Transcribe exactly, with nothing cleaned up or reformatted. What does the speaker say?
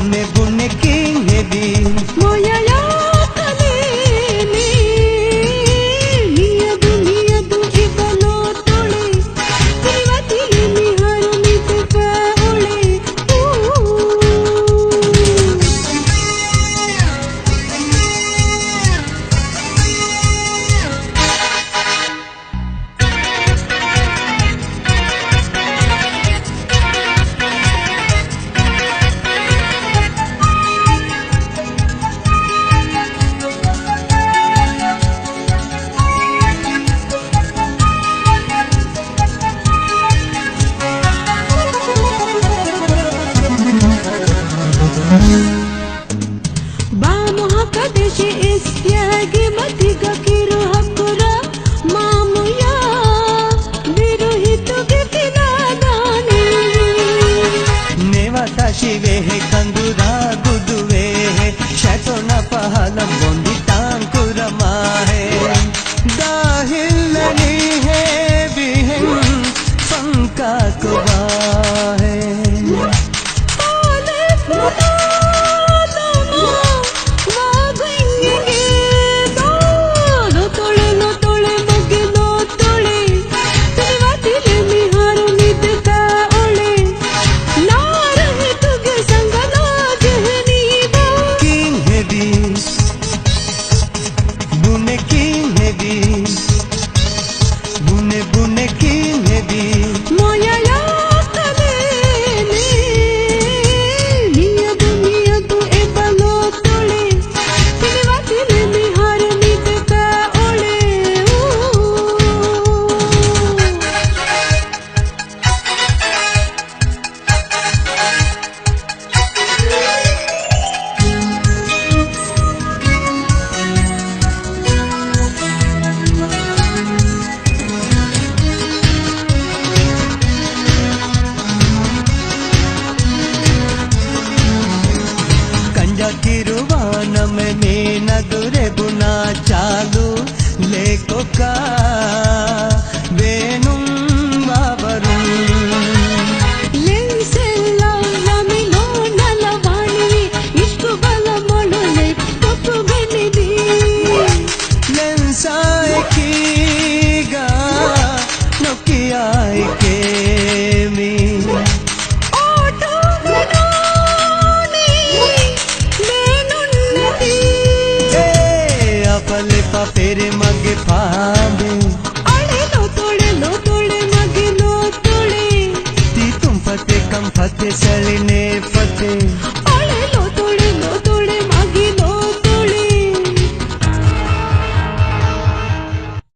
ބުނެ ބުނެ ކިން ހެދީ؟ މޮޔަޔާ ކަލޭ ނޭ. މިއަދު މިއަދު އެބަލޯ ތޮޅެ. ތިރިވަތިލެ މިހާރު މިތަކާ އޮޅެ. އޫ. ބާމޮހަކަ ދެށެ އެސްޓީއާގެ މަތިގަ ކިރު ހަކުރާ މާމުޔާ ބިރު ހިތުގެ ފިލާ ދާނެ. ނެވަތަ ޝިވެހެ ކަނދުރާ ގުދުވޭހެ ޝަތޮނަ ފަހަލަ ބޮނޑި ތާން ކުރަމާހެ. ދާހިއްލަނީހޭ ބިހެން ފަންކާ ކޮބާހެ. ކިން ހެދީ؟ ބުނެ ކިން ހެދީ؟ ބުނެ ބުނެ ކިން ހެދީ؟ މޮޔަޔާ ކަލޭ ނޭ. މިއަދު މިއަދު އެބަލޯ ތޮޅެ. ތިރިވަތިލެ މިހާރު މިތަކާ އޮޅެ. އޫ. ކަންޖާ ކިރުވާނަމެ މީނަ ދުރެ ބުނާ ޗާލު ލޭކޮކާ ބޭނުން ވާވަރުން. ލެންސެއް ލައްވަމި ނޯނަލަވާނީ އިޝްކު ބަލަ މޮޅު ލެޕްޓޮޕުގަ ނިދީ. ލެންސާއެކީގަ ނޮކިއާއެކޭ މީ. އޯޓޯގަ ނޫނީ ބޭނުން ނެތީ. އޭ އަފަލި ފަފިރި މަގެ ފާނބެ.